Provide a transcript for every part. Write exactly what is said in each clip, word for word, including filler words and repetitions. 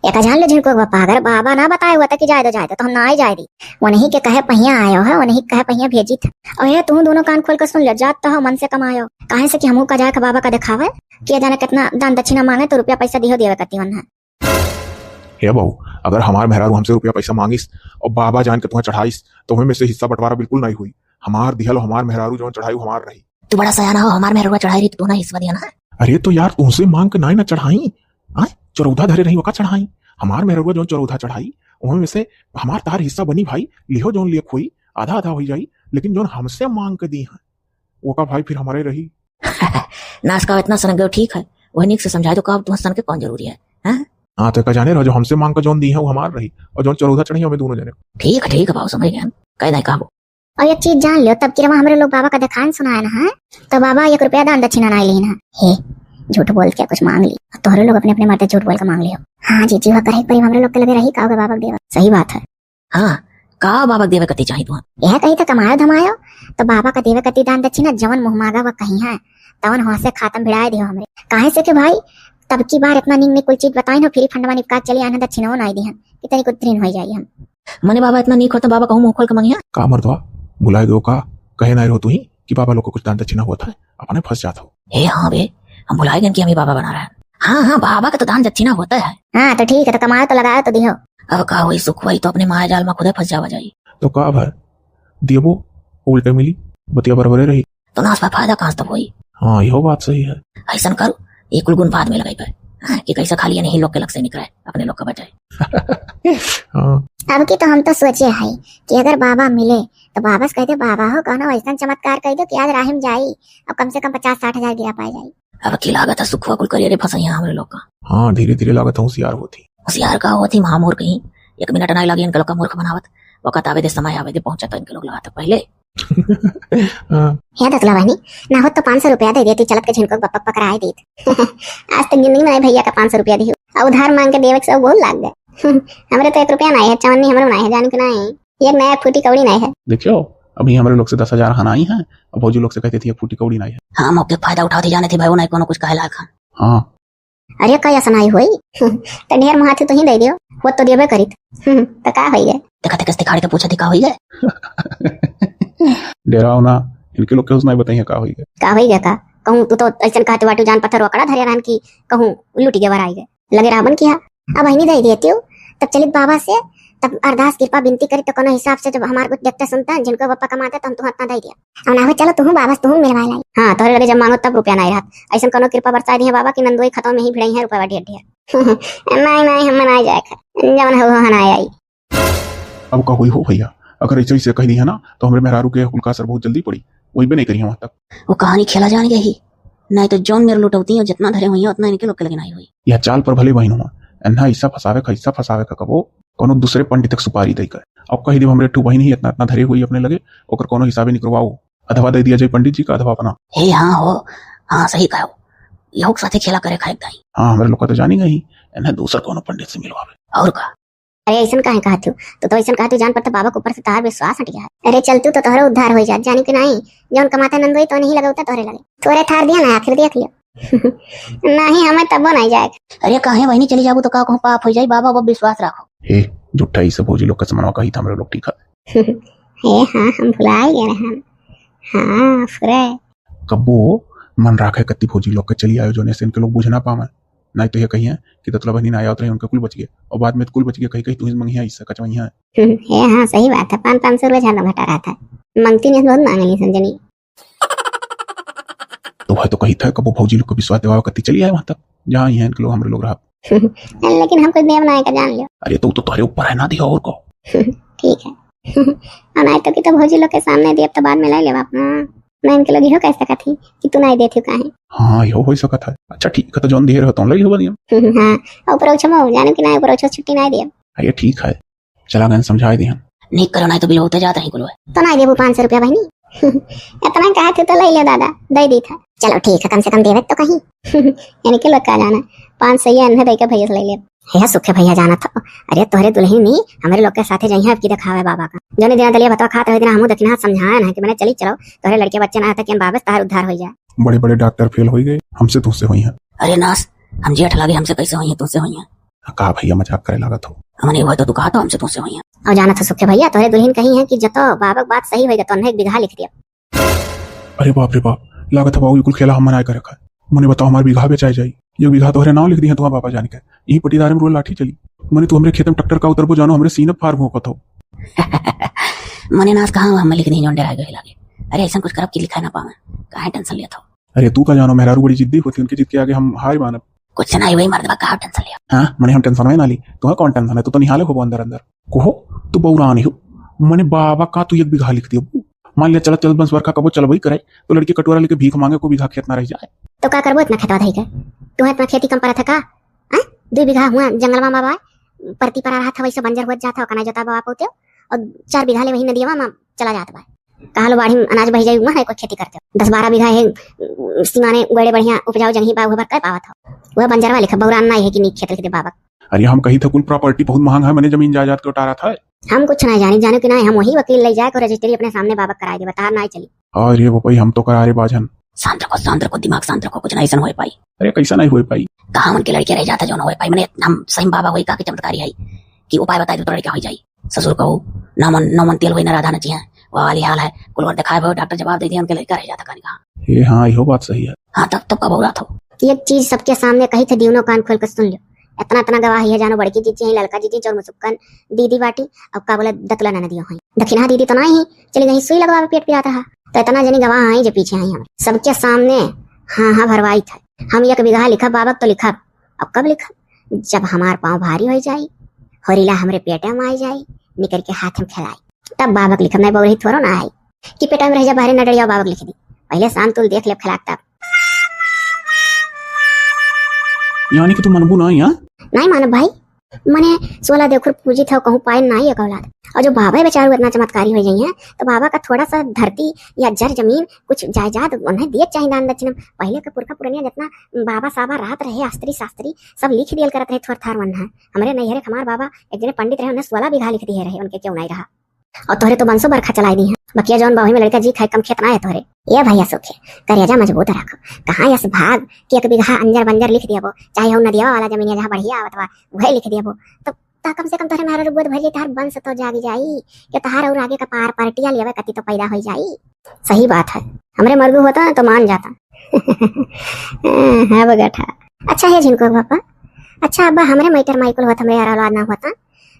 एका जान ले झिनकू के बप्पा, अगर बाबा ना बताए हुआ था कि जाए दो, जाए दो, तो हम ना ही जाए दी। उन्हीं के कहे पहिया आयो है, उन्हीं के कहे पहिया भेजी था। और ये तू दोनों कान खोल के सुन ले, जात तो हो मन से कमायो, काहे से कि हमहू का जाए का बाबा का देखावे, कि जाने कितना दान दक्षिणा मांगे तो रुपया पैसा दिहो देवे करती वन्हा। हे बहू, अगर हमार मेहरारू हमसे रुपया पैसा मांगिस और बाबा जान के तुम्हें चढ़ाइस, तो हमें में से हिस्सा बंटवारा बिल्कुल नहीं हुई। हमार दिहल और हमार मेहरारू जौन चढ़ाई, वो हमार रही। तू बड़ा सयाना हो, हमार मेहरारू चढ़ाई रही, तू ना हिस्सा दिया ना। अरे तो यार, तुमसे मांग के नाई ना चढ़ाई, आय, चोरौधा धरे रही, वका चढ़ाई। हमार मेहरारू जौन चोरौधा चढ़ाई, ओमे में से हमार तार हिस्सा बनी भाई, लिहो जौन लियक हुई, आधा आधा हुई जाई, लेकिन जौन हमसे मांग के दी है, वका भाई फिर हमारे रही। नाश का इतना सनक गयो, ठीक है, वही निक से समझाए तो का, अब तुम्हारे सन के कौन जरूरी है, हाँ? हाँ, तो का जाने रहो, जो हमसे मांग के जौन दी है, वो हमार रही, और जौन चोरौधा चढ़ी, हमें दोनों जने। ठीक है, ठीक है बाबू, समझ गए हम, कह दें का वो। और एक चीज जान लियो, तब कि रवा हमरे लोग बाबा का देखान सुनाए ना, हाँ? तो बाबा एक रुपया दान दक्षिणा ना ली ना। हे, झूठ बोल के कुछ मांग ली। तोहरे लोग अपने अपने मर्दे झूठ बोल के मांग लियो। हाँ जीजी, वह करे एक बारी हमरे लोग के लगे रही, का होगा बाबा के देवा। सही बात है। हाँ, का बाबा के देवे कती चाही तुहा? यह कही तो कमायो धमायो, तो बाबा का देवे कती दान दक्षिणा जवन मुँह मांगा वह कही है, तवन हुआ से खातम भिड़ाए दियो हमरे। काहे से कि भाई, तब की बार इतना निक निक कुल चीज बताइन हो, फ्री फंड में निपका के चली आइन है, दक्षिणा ना दी हम, कितनी कुछ दिन हो जाई हम। मने बाबा इतना नीक होता, बाबा कहूँ मुँह खोल के मंगिया। का मर्दवा, भुलाए गयो का? कहे नाई रहो तू ही कि बाबा लोग को कुछ दान दक्षिणा होता है, अपने फंस जात हो। हे हाँ बे, हम भुलाए गए कि हम ही बाबा बना रहे हैं। हाँ, हाँ, बाबा का तो दान दक्षिणा होता है। हाँ, तो ठीक है, तो कमाए तो लगाए तो दिहो। अब का होई, सुख होई तो अपने माया जाल में खुदे फंस जावा जाई। तो का भर दियबो, उल्टे मिली, बतिया बरबरे रही। तो नाश भा फायदा कहाँ से तब होई? हाँ, यहो बात सही है। ऐसन करू, ये कुल गुण बाद में लगाई पे, हाँ, कि कैसे खाली नहीं लोग के लग से निकले, अपने लोग का बचाए। हाँ। अब की तो हम तो सोचे है कि अगर बाबा मिले तो बाबा से कह दे, "बाबा हो, कौनो ऐसन चमत्कार कह दो कि आज राहिम जाई, अब कम से कम पचास साठ हजार गिरा पाए जाई।" अब की लागत है सुखवा कुल करियरे फंसैया हमरे लोग का। हाँ, धीरे धीरे लागत है होशियार होती। होशियार का होती, महामूर्ख ही। एक मिनट नहीं लगी इनके लोग का मूर्ख बनावत। वक्त आवे दे, समय आवे दे, पहुंचा तो इनके लोग लगा तक पहले। हाँ। हे दतला बहनी, ना हो तो पाँच सौ रुपया दे देती, चलत के झिनको बपक पकड़ाए देत। आज तक जिंदगी में भैया का पाँच सौ रुपया दी। और उधार मांग के देवे के सब गोल लाग गए। हमरे तो एक रुपया नहीं है, चवन्नी हमरो नहीं है, जान के नहीं। एक नया फूटी कौड़ी नहीं है। देखियो, अभी हमरे लोग से दस हजार हनाई है, अब भौजी लोग से कहते थी, "ये फूटी कौड़ी नहीं है।" हाँ, मौके फायदा उठावती जाने थी भाई, वो नहीं कोनो कुछ कहे लायक है। हाँ। अरे, का ऐसा नहीं होई? तो ढेर मुहाथी तो ही दे दियो, वो तो देबे करित। तो का होई गए? देखा, देखा, दिखाड़ के पूछा थी, का होई गए? डेराओ ना, इनके लोग के उसने बताइए, का होई गए? का होई गए का? कहूँ तू तो ऐसन कहते बाटू, जान पत्थर ओकड़ा धरे रहन की कहूँ लूटी के बराई गए। लगे रहबन की हा। अब बहिनी दे देती हूँ, तब चलित बाबा से, तब अरदास कृपा विनती करी, तो कोनो हिसाब से जब हमार कुछ देखते सुनते हैं, जिनको बापा कमाते, तो हम तुहूँ इतना दे दिया। अब ना हो, चलो तुहूँ बाबा से तुहूँ मिलवा लाई। हाँ, तोहरे लगे जब मांगो तब रुपया नहीं रहत। ऐसन कोनो कृपा बरसा दिए बाबा कि नंदोई खतवा में ही भिड़ई है रुपया ढेर ढेर। नहीं, नहीं, हम ना जाए खा। जवन हो, हो, ना आई। अब का होई हो भैया, अगर ऐसे, ऐसे कह दी है ना, तो हमरे मेहरारू के कुल का असर बहुत जल्दी पड़ी, वही भी नहीं करी वहाँ तक। वो कहानी खेला जान गई ही, नहीं तो जौन मेरे लुटौती है, जितना धरे हुई है, उतना इनके लोग के लगे नहीं हुई। यह चाल पर भले बहिन हुआ, एन्हा ऐसा फंसावे का, ऐसा फंसावे का कबो कोनो दूसरे पंडित के सुपारी दे कर। अब कह दी हमरे ठू बहिन ही इतना, इतना धरे हुई अपने लगे, ओकर कोनो हिसाबे निकरवाओ, अथवा दे दिया जाए पंडित जी का, अथवा अपना। हे हाँ हो, हाँ सही कहो, यहू के साथे खेला करे खाए दाई। हाँ, हमरे लोग का तो जानी गई, इन्हें दूसर कोनो पंडित से मिलवावे। और का? अरे ऐसन काहे कहत हो? तू तो ऐसन कहत हो, जान पड़ता बाबा के ऊपर से तोहार विश्वास हट गया है। अरे चल, तू तो तोहरो उद्धार हो जात, जानी कि नहीं? जौन कमाता नंदोई तो नहीं लगौता तोहरे लगे। थोड़े थार दिया ना, आखिर देख लियो। नहीं, हमें तबो नहीं जाए। अरे काहे बहिनी, चली जाबू तो का कहूँ पाप हो जाई? बाबा, बाबा विश्वास रखो। हे, झूठा ही सब भौजी लोग का समनवा कही था हमरे लोग, ठीक है। हे हाँ, हम भुला ही गए रहन। हाँ, फुरे। कब्बो मन राखे कत्ती भौजी लोग के चली आयो, जोने से इनके लोग बुझ ना पावे। नहीं तो ये कहिए कि दतला बहिनी ना आवत रही, उनके कुल बच गए। और बाद में तो कुल बच गए, कहीं, कहीं तू ही मंगिया, इससे कचवैया। हे हाँ, सही बात है, पाँच, पाँच सौ रुपये ज्यादा घटा रहा था। मंगती नहीं बहुत मांगनी समझनी। तो वह तो कही था, कबो भौजी लोग को विश्वास दिवावे कत्ती चली आए वहां तक, जहाँ ये इनके लोग, हमरे लोग रहा। लेकिन हम कुछ देव ना है का जान लियो। अरे तो, तो तोहरे ऊपर है ना, दिया और को। ठीक है। और नहीं तो कि तो भौजी लोग के सामने देव तो बाद में ले लेवा अपना। मैं इनके लोग इहो कह सकत ही कि तू नहीं देती काहे। हाँ, इहो हो सकत है। अच्छा ठीक है, तो जौन दिए रहो तो ले लियो बनिया। हाँ, और ऊपर उछमो, जानो कि नहीं, ऊपर उछो छुट्टी नहीं देव। अरे ठीक है, चला गए समझाए दे हम। निक करो, नहीं तो बिल होते जात रही कुल। तो नहीं देबू पाँच सौ रुपया बहिनी? इतना कहा थे तो ले ले दादा, दे दी था। चलो ठीक है, कम से कम देवे तो कहीं। इनके लोग का जाना, पाँच सौ ये अन्हे दे के भैया से ले ले। हे सुखे भैया जाना था। अरे तोहरे दुल्हन नहीं, हमरे लोग के साथे जइहे अब की दिखावे बाबा का। जोने दिना दलिया भतवा खात रहे, दिन हमू दक्षिणा समझाए ना कि मैंने चली चलो, तोहरे लड़के बच्चे ना तक बाबे से तार उद्धार हो जाए। बड़े बड़े डॉक्टर फेल हो गए, हमसे तुझसे हुई है। अरे नास, हम जेठ लागे, हमसे कैसे हुई है, तुझसे हुई है। का भइया मजाक करे लागत हो? हमने वह तो तू कहा था हमसे, तुमसे वही है। और जानत हो सुखे भइया, तोहरे दुल्हन कही है कि जतो बाबक बात सही होइगा, तो उन्हें एक बीघा लिख दिया। अरे बाप रे बाप, लागत है बाबू, ये कुल खेला हम मनाए कर रखा है। मने बताओ, हमार बीघा बेचाए जाई? ये बीघा तोहरे नाव लिख दी है तुम्हार बाबा जान के। यही पटीदारे में रोज लाठी चली। मने तू हमरे खेत में ट्रैक्टर का उतरबो जानो, हमरे सीने फार भोंकत हो। मने नास कहाँ हम लिख दी, जोन डरा गए लागे। अरे ऐसा कुछ करब कि लिखा ना पावे, काहे टेंशन लेत हो? अरे तू का जानो, मेहरारू बड़ी जिद्दी होती, उनके जिद के आगे हम हार मानब। कुछ नहीं हुई मर्दबा, कहाँ टेंशन लिया? हाँ, मने हम टेंशन में ना ली, तुम्हें कौन टेंशन है? तू तो निहाले हो अंदर अंदर। कोहो, तू बौरान ही हो। मने बाबा का तू एक बीघा लिख दियो। मान लिया चलत चलत बंस बरखा कबो चलबई करे, तो लड़की कटोरा लेके भीख मांगे, को बीघा खेत ना रह जाए। तो का करबो इतना खेतवा धई के? तुम्हें इतना खेती कम परत है का? हाँ? दो बीघा हुआ जंगलवा में बा, परती परा रहा था, वैसे बंजर हुआ जाता, ओका ना जोता बवा पौते, और चार बीघा ले वही नदिया में चला जात बा। कहा लो बाढ़ी में अनाज बह जाई, वहाँ कोई खेती करते हो। दस बारह बीघा है, सीमाने गोड़े बढ़िया उपजाऊ जंगही बा, वह पर कर पावत हो। वह बंजरवा लिखा, बौरान ना है कि नीक खेत लिख दे बाबा। अरे हम कही थे कुल प्रॉपर्टी बहुत महंग है, मने जमीन जायदाद के उतारा था। हम कुछ ना जानी, जानो कि ना, हम वही वकील ले जाए को रजिस्ट्री अपने सामने बाबा कराए दे, बता ना चली। अरे वो भाई हम तो करा रे बाजन। शांत रखो, शांत रखो, दिमाग शांत रखो, कुछ ना ऐसा होए पाई। अरे कैसा नहीं होए पाई? कहाँ उनके लड़के रह जाता जो ना होए पाई, मने हम सही बाबा वही का के चमत्कारी है कि उपाय बताए दो तो लड़का हो जाई। ससुर कहो, ना मन, ना मन तेल वही ना राधा नची है, वह वाली हाल है। कुल और दिखाए भाई डॉक्टर जवाब दे दिया, उनके लड़का रह जाता कहानी कहाँ। ए हाँ, इहो बात सही है। हाँ, तब, तब कब औलाद हो? एक चीज सबके सामने कही थे, दीवनो कान खोल के सुन लियो। इतना, इतना गवाही है, जानो बड़की जीजी हैं, ललका जीजी, चोर मुसुक्कन दीदी बाटी, अब का बोले दतुला ननदियो हैं। दखिनहा दीदी तो ना ही, चली गई सुई लगवावे, पेट पिरात रहा। तो इतना जनी गवाह आई जो पीछे आई हमें। सबके सामने हाँ, हाँ भरवाई थे। हम एक बीघा लिखब बाबक तो लिखब। अब कब लिखब? जब हमार पाँव भारी हो जाई, होरीला हमरे पेटे में आई जाई, निकर के हाथ में खेलाई, तब बाबक लिखब, नहीं बौरही थोड़ो ना आई। कि पेटा में रह जा, बाहरे न डरिया, बाबक लिख दी। पहले शाम तुल देख ले खलाक तब। यानी कि तू मनबू ना, या? नहीं मानब भाई, मने सोलह देखुर पूजी था, कहूँ पाए ना एक औलाद। और जो बाबा बेचारू इतना चमत्कारी हो गई हैं, तो बाबा का थोड़ा सा धरती या जर जमीन, कुछ जायदाद उन्हें दिए चाहिए दान दक्षिणा। पहले के पुरखा पुरनिया जितना बाबा साबा रहत रहे, अस्त्री शास्त्री सब लिख दियल करत रहे थोर थार वन्हा। हमरे नैहरे के हमार बाबा एक जने पंडित रहे, उन्हें सोलह बीघा लिख दिए रहे, उनके क्यों नहीं रहा। और तोहरे तो बंसो बरखा चलाई दी है। बकिया जौन बाहुई में लड़का जी खाए कम खेत ना है तोहरे। ए भैया सोखे, करेजा मजबूत रखो। कहाँ यस भाग कि एक बीघा अंजर बंजर लिख दियाबो, चाहे हो नदिया वाला जमीन है जहाँ बढ़िया आवत बा, वह लिख दियाबो। तो ता कम से कम तोहरे मेहरारू गोद भर जाई, तोहार बंस तो जाग जाई, कि तोहार और आगे का पार पार्टिया लियावे कती तो पैदा हो जाई। सही बात है, हमरे मर्दू होता ना तो मान जाता। हाँ बगठा। अच्छा है झिनको पापा, अच्छा अब्बा हमरे मैटर माइकल होत, हमरे यार औलाद ना होता,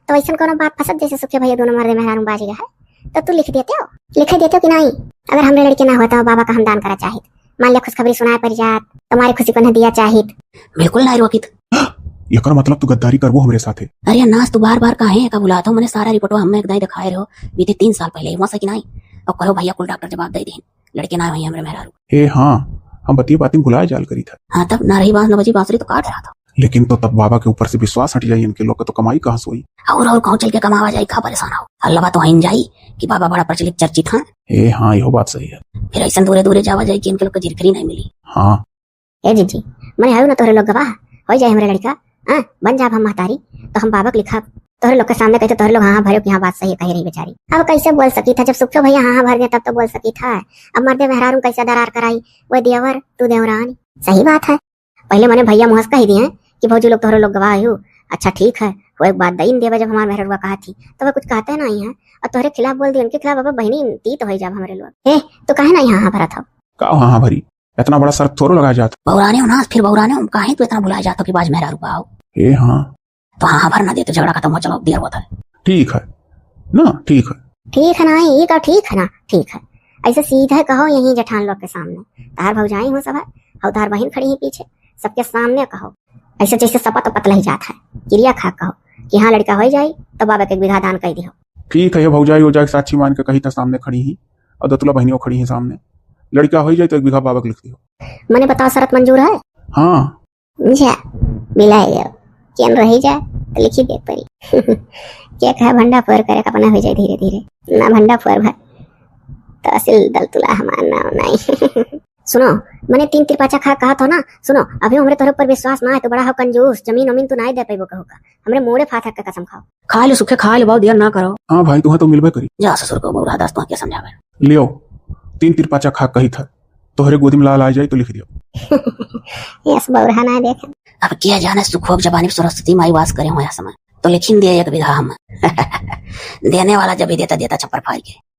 तो ऐसन कोनो बात फंसत जैसे सुखे भैया दोनों मर्दे मेहरारू बाज गया है, तो तू लिख देते हो? लिखे देते हो कि नहीं? अगर हमरे लड़के ना होता, बाबा का हम दान करा चाहित, मान लिया खुशखबरी सुनाए पड़ जात, तुम्हारी खुशी को न दिया चाहित। बिल्कुल नहीं रोकित। एकर मतलब तू गद्दारी करबो हमरे साथे? अरे नास, तू बार बार काहे का बुलात हो? मने सारा रिपोर्टवा हमें एक दाई दिखाए रहो बीते तीन साल पहले, वहाँ से कि नहीं? अब कहो भैया कुल डॉक्टर जवाब दे दीन, लड़के ना हुई हमरे मेहरारू। ए हाँ, हम बतिये बाती में भुलाए जाल करी था। हाँ तब ना रही बांस न बजी बांसुरी तो काट रहा था। लेकिन तो तब बाबा के ऊपर से विश्वास हट जाई, इनके लोग के तो कमाई कहाँ से होई? और, और कहूँ चल के कमावा जाई, का परेशान हो? अल्लाह तो आइन जाई कि बाबा बड़ा प्रचलित चर्चित हैं। ए हाँ, इहो बात सही है। फिर ऐसन दूरे दूरे जावा जाई कि इनके लोग के जिरकरी नहीं मिली। हाँ। ए जीजी, मने आयु ना तोहरे लोग गवाह, हो जाए हमरे लड़का, हाँ, बन जाब हम महतारी, तो हम बाबक लिखब। तोहरे लोग के सामने कहते तोहरे लोग हाँ हाँ भरे कि हाँ बात सही कहे रही बेचारी। अब कैसे बोल सकी था, जब सुखो भैया हाँ हाँ भर दे तब तो बोल सकी था। अब मर्दे मेहरारू कैसे दरार कराई, वो देवर तू देवरान। सही बात है, पहले मने भैया मुँह से कह दिए कि भौजी लोग तोहरे लोग गवाह हो, अच्छा ठीक है, वो एक बात दईन देवे जब हमार मेहररुआ कहा थी, तो वे कुछ कहते नहीं है, और तोहरे खिलाफ बोल दिए, उनके खिलाफ अब बहनी तीत हो जाब हमरे लोग। ए, तो काहे नहीं हाँ हाँ भरा था? का हाँ हाँ भरी? इतना बड़ा शर्त थोड़ो लगाया जात। बौराने हो ना, फिर बौराने हो, काहे तू इतना भुलाया जात हो कि बाज मेहरारू आओ? ए हाँ। तो हाँ हाँ भर ना दे तो झगड़ा खत्म हो, चलो देर होता है। ठीक है ना, ठीक है। ठीक है ना, ये का ठीक है ना, ठीक है। ऐसे सीधे कहो यहीं जेठान लोग के सामने, तार भौजाई हो सब है, और तार बहन खड़ी है पीछे, सबके सामने कहो, ऐसे जैसे सपत पत लही जात है, किरिया खा कहो कि हाँ लड़का हो जाई तो बाबा के एक बीघा दान कर दियो। ठीक है, ये भौजाई हो जाए साक्षी मान के कही था सामने खड़ी ही, और दतुला बहनियों खड़ी है सामने, लड़का हो जाए तो एक बीघा बाबा के लिख दियो। मने बताओ शरत मंजूर है? हाँ। जा, मिला गया। केन रही जा, तो लिखी दे परी। क्या कहा भंडा फोर करे, अपना हो जाए धीरे धीरे। ना भंडा फोर भाई, तहसील दलतुला हमार नाम नहीं। सुनो, मने तीन तिरपाचा खा कहा था ना, सुनो, अभी हमरे तोरे ऊपर विश्वास ना है, तो बड़ा हो कंजूस, जमीन वमीन तू ना ही दे पैबो कहो का। हमरे मोड़े फाथक के कसम खाओ। खा ले सुखे, खा ले, बहुत देर ना करो। हाँ भाई, तुम्हें तो मिलबे करी। जा ससुर को बौरा दास, तुम्हें क्या समझावे। लियो, तीन तिरपाचा खा कही था, तोहरे गोदी में लाल आ जाए तो लिख दियो। यस बौरा ना देखे। अब के जाने सुखोक जबानी पे सरस्वती माई वास करे हो यह समय। तो लिखिन दिए एक बीघा हम। देने वाला जब ही देता, देता छप्पर फाड़ के।